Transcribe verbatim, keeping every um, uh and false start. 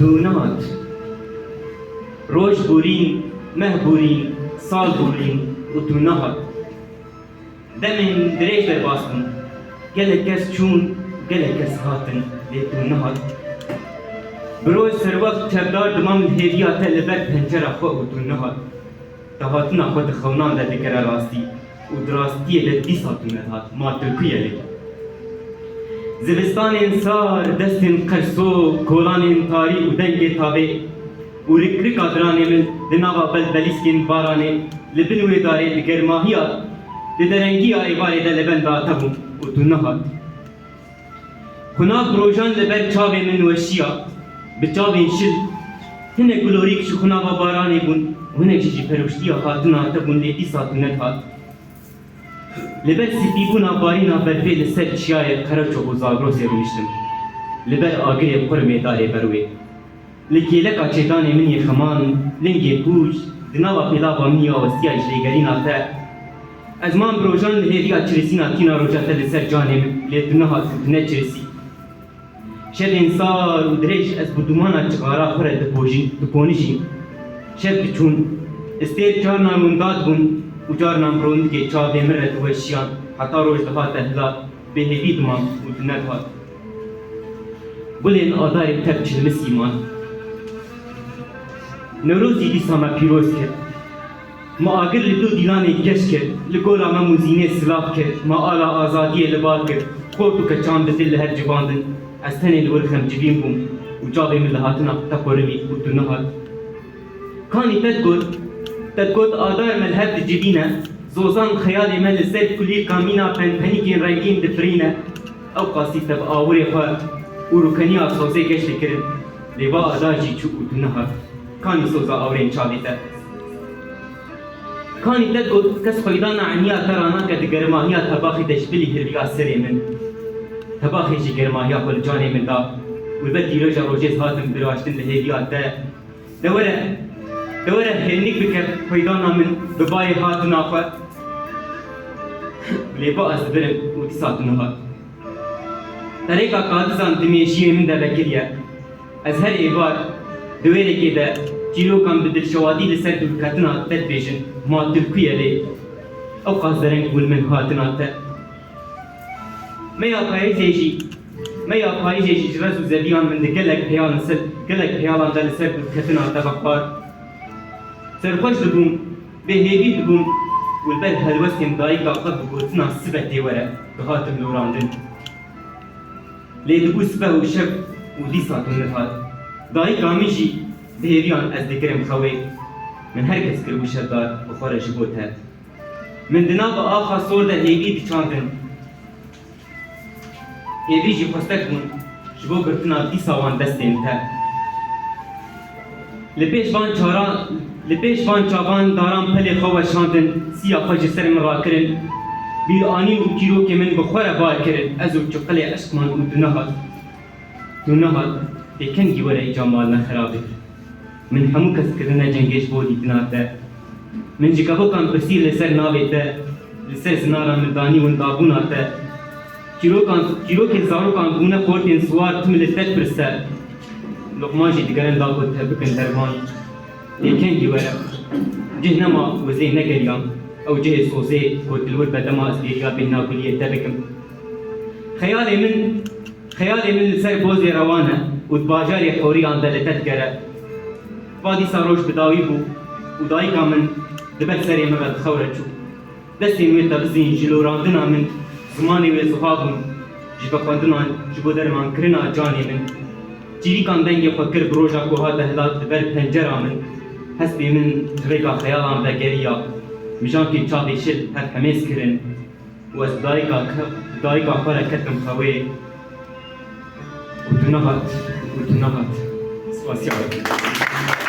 Tu nehat. Roj borîn, meh borîn, sal borîn û tu nehat. Demên dirêj derbas bûn. Gelek kes çûn, gelek kes hatin, lê tu nehat. Bi roj serwext çavdar dimam li hêviya te li ber pencera xwe û tu nehat. Te hatina xwe di xewnan de digere rastî û di rastiyê de dîsa tu nehat, ma tu ku ye lê? Zivistanên sar, destên qerso, kolanên tarî û dengê tavê û rikrika diranê min di nava belbelîskên baranê li bin wê darê di germahiya, di derengiya êvarê de li benda te bûm û tu nehat. Xunav bi rojan li ber çavê min weşiya, bi çavên şil, hinek gulorîk ji xunava baranê bûn û hinek jî ji peroştiya hatina te bûn, lê dîsa tu nehat. Li ber spîbûna barîna berfê li ser çiyayê Qereçox û Zagrosê rûniştim. Li ber agirê qurmê darê berwê. Li kêleka çêtanê min yê xeman, lingê pûç, di nava pêlava min ya westiya ji lêgerîna te. Ez mam bi rojan li hêviya çirisîna tîna roja te li ser canê min, lê tu nehat û tu neçirisî. Şevên sar û dirêj ez bi dûmana cixara xwe re dipojî-, diponijîm. Şev diçûn, stêr carinan windad bûn û carinan bi rondikê çavê min re diweşiyan, heta roj dihate hilat. Bêhêvî dimam û tu nedihat. Gulên adarê tev çilmisî man. Newrozî dîsa me pîroz kir. Me agir li du dîlanê geş kir, li gola me muzînê silav kir, me ala azadiyê li bar kir, xort û keçan bi dil li hev civandin. Ez tenê li wir xemcivîn bûm û çavê min li hatina te xwe rivî û tu nihat. Kanî te digot, te digot, adar me li hev dicivîne, zozan xeyalê me li ser kulîlka mîna penpenîkên rengîn difirîne. Ew qasî te bi awirê xwe û rûkeniya sozê geş dikirin, lê va adar jî çû û tu nihat. Kanî soza awirên çavê te? Kanî te digot, kes xweydana eniya te ranake di germahiya tebaxê de ji bilî hiriya serê min? Tebaxê jî germahiya xwe li canê min da û li ber tîroja rojê ez hatim biraştin li hêviya te. De were, de were hênik bike peydana min bi bayê hatina xwe. Lê ba ez dibirim û dîsa tu nihat. Terêka kadizan di mêjiyê min de vekiriye. Ez her êvar di wêrekê de çîrokan bi dilşewatî li ser dûrketina te dibêjin, ma tu li ku ye lê? Ew qas dereng bû li min hatina te. Me ya payîzê jî, me ya payîzê jî ji rez û zeviyan min di gelek pêyan li ser, gelek pêyalan de li ser dûrketina te vexwar. Serxweş dibûm, bêhêvî dibûm û li ber helwestên dayika xwe bi gotina sibe tê were dihatim lorandin. Lê dibû sibeh û şev û dîsa tu nihat. Dayika min jî bi hêviyan ez dikirim xewê. Min her kes kiribû şevdar bi xwe re ji bo te. Min di nava axa sor de hêvî diçandin. Hêvî jî xwestek bûn ji bo girtina dîsa wan destên te. Li pêş van çaran, li pêş van çavan daran pelê xwe weşandin, siya xwe ji ser min rakirin. Bîranîn û çîrokê min bi xwe re bar kirin. Ez û çiqilê eşqman û tu nehat. Tu nehat, tê kengî were îca mal ne xerabe. Min hemû kes kirine cengê ji bo dîtina te. Min ji kevokan pirsî li ser navê te, li ser zinara min danî windabûna te. Çîrokan, çîrokên zarokan bûne xortên siwar tim li te dipirse. Loqman jî digerin da ku te bikin derman. Lê kengî were. Cih nema wizê negeriyan. Ew cihê sozê ku dilwir be dema ez bêriya bêhna guliyê te bikim. Xeyalê min Xeyalê min li ser bozê rewan e û di bajarê hewriyan de li te digere. Va dîsa roj bi dawî bû û dayika min di ber serê min re di xew re çû. Destên wê tevizîn ji lorandina min, zimanê wê ziha bûn, ji vexwendinan, ji bo dermankirina canê min. Çîrîkan dengê xwe kir bi roja ku hate hilat li ber pencera min. Hespê min ji rêka xeyalan vegeriya. Mijankên çavê şil hev hemêz kirin. û ez dayika ke-, dayika xwe re ketim xewê û tu nehat, û tu nehat. Spasiya we dikim.